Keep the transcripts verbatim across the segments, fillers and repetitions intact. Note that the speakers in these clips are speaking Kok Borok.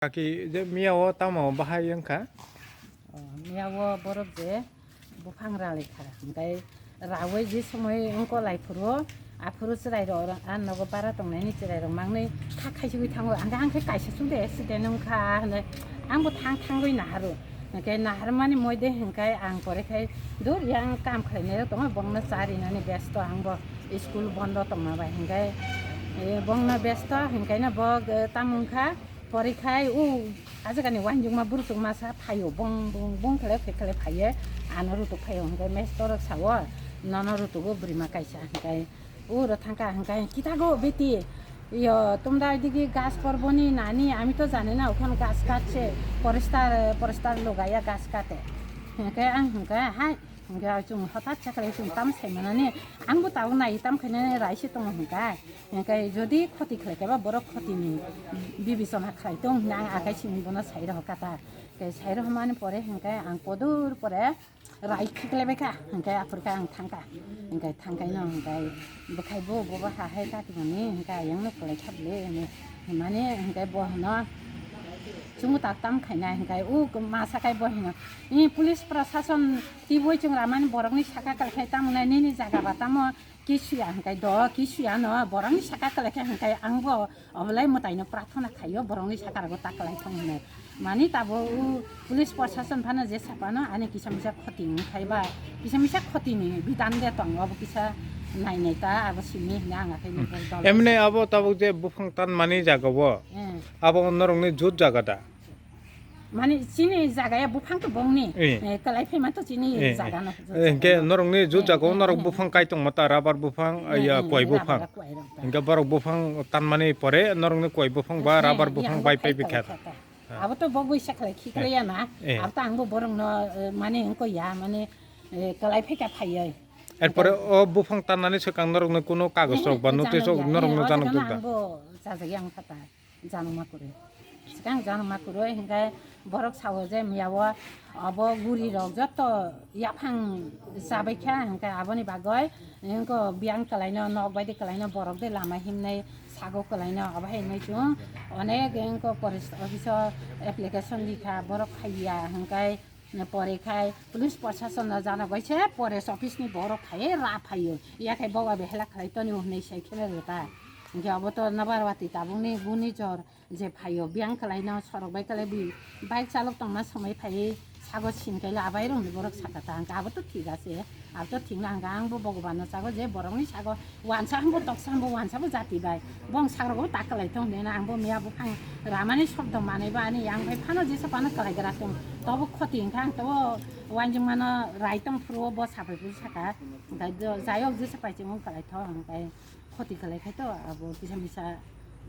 Kaki je miya o tamo bahai wngkha? Oh, miya o borok je buphang rali kha, hingkai rawi je somoi wngko lai phuru, aphuru chwrai rok oro, ah, nogo bara tongnaini chwrai rok mangni kha khaisugwi thango, ang khe, ang khe kaisa chwngde accident wngkha hinwi ang bo thang thangwi naharu, hingkai naharmani moide hingkai ang pore khai dur yang kam khlainai rok tongo, bongno cha rinani besto ang bo school bondo tongma bai hingkai, eh, bongno besto hingkaino bo, eh, tamo wngkha. Porikhai o ajagani uanjukma buruchuk masa phaio, bong bong bong khle khe khle phaiye, ano rutuk phaio, hingke mestorok sao, nono rutugo burima kaisa, hingke uro thangka, hingke kitago beti, yo tumda digi gas porboni nani, ami to jane na, okhon gas katse, poristar poristar logaya gas kate, hingke ang hingke hai. Hingke chwng hothat sa khlai chwng tam sai manani, ang bo tabuk nai tam khainani rai se tongo hingka. Hingke jodi khoti khlai khe ba borok khoti ni bibechona khlai tong hwnwi ang akai simi bono sai rw kha ta. Hingke sai rw mani pore hingke ang kodur pore rai khiklai bai kha, hingke aphuru khe ang thang kha. Hingke thang khaino hingke bwkhai bo bo ha hai ta tongni hingke ayang no khlai kha bwle hwnwi hwnmani hingke bo hwno chwng tak tam khaina hingke u masa khai bo hwno. Ni police prashason tibui chwng ramani borokni saka kwlai khai tamo nai nini jaga ba tamo kisuya hingkai do kisuya no borokni saka kwlai khai hingkai ang bo obolai mwtaino prathana khaio borokni saka rogo ta kwlai thong hinwi mani tabo u police prashason phano je sapano ani kisa misa khoti wngkhai ba kisa misa khoti ni bidan de tong obo kisa nainai ta abo simi hinwi ang akhai ni dol. Emne abo tabuk je buphang tan mani jaga bo Eh. Abo norokni jut jaga da? Mani chini jagaya buphang to bongni. Eh. Eh, kalai phai man to chini Eh, eh. Jaga no. Eh, hingke norokni jut Eh, jaga o eh, norok eh. Buphang kai tongma ta rubber buphang, Eh, ya eh, koi rubber buphang. Koi rok ta. Hingke borok buphang tanmani pore norokni koi buphang ba Eh, rubber eh, buphang yang bai pai kai bikha. Kai ta. Ah. Abo to bogwi sakhlai khikhlai ya na. Eh. Abo to ang bo borok no, eh, mani hingko ya, mani, eh, kalai phai ka phai ya. Erpore o buphang tanmani swkang norokni kuno kagoj rok ba notice rok norokno janok rok da. Ang bo jajak yang kha ta. Janma kwrwi. Swkang janma kwrwi hingke borok sao je miya o abo guri rok joto yaphang chabai kha hingke aboni bagoi hingke biyang kwlaino nok bai de kwlaino borok de lama himnai sago kwlaino abo hai hinwi chwng onek hingke forest office o application rikha borok khaiya hingke pore khai police prashason no jana bai se forest office ni borok khai ra phaio yakhai boga behela khlai toni hwnwi sai khela reta hingke abo to nabar wati tabukni guni jor. Je phaio biyang kwlaino sorok bai kwlai bwi bike chalok tongma somoi phaiwi sago sin kaila abai rokni borok saka ta hwnkha abo to thik ase abo to thik na hwnkha ang bo Bhagwan no chago je borokni sago wansa hambo toksa hambo wansa bo jati bai bong sagrogo ta kwlai thong hwnwi ang bo miya buphang ramani sobdo manwi ba ani yang bai phano jesa phano kwlai gra tong tobo khoti hwnkha ang tobo wanjing mano rai tong phuru bo sabai phuru saka hwnkha jayok jesa pai chwng kwlai thong hwnkha. Khoti khlai khai to abo kisa misa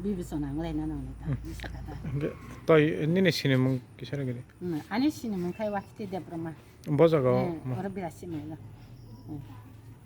bibechona wnglaina nangni ta, hmm, misa kata. Hingke toi nini sinimung kisa rwgwi di. Hmm, ani sinimung khai Wakiti Debbarma. Bo jaga o, hmm, ma. Oro Birasi mailo. Hmm.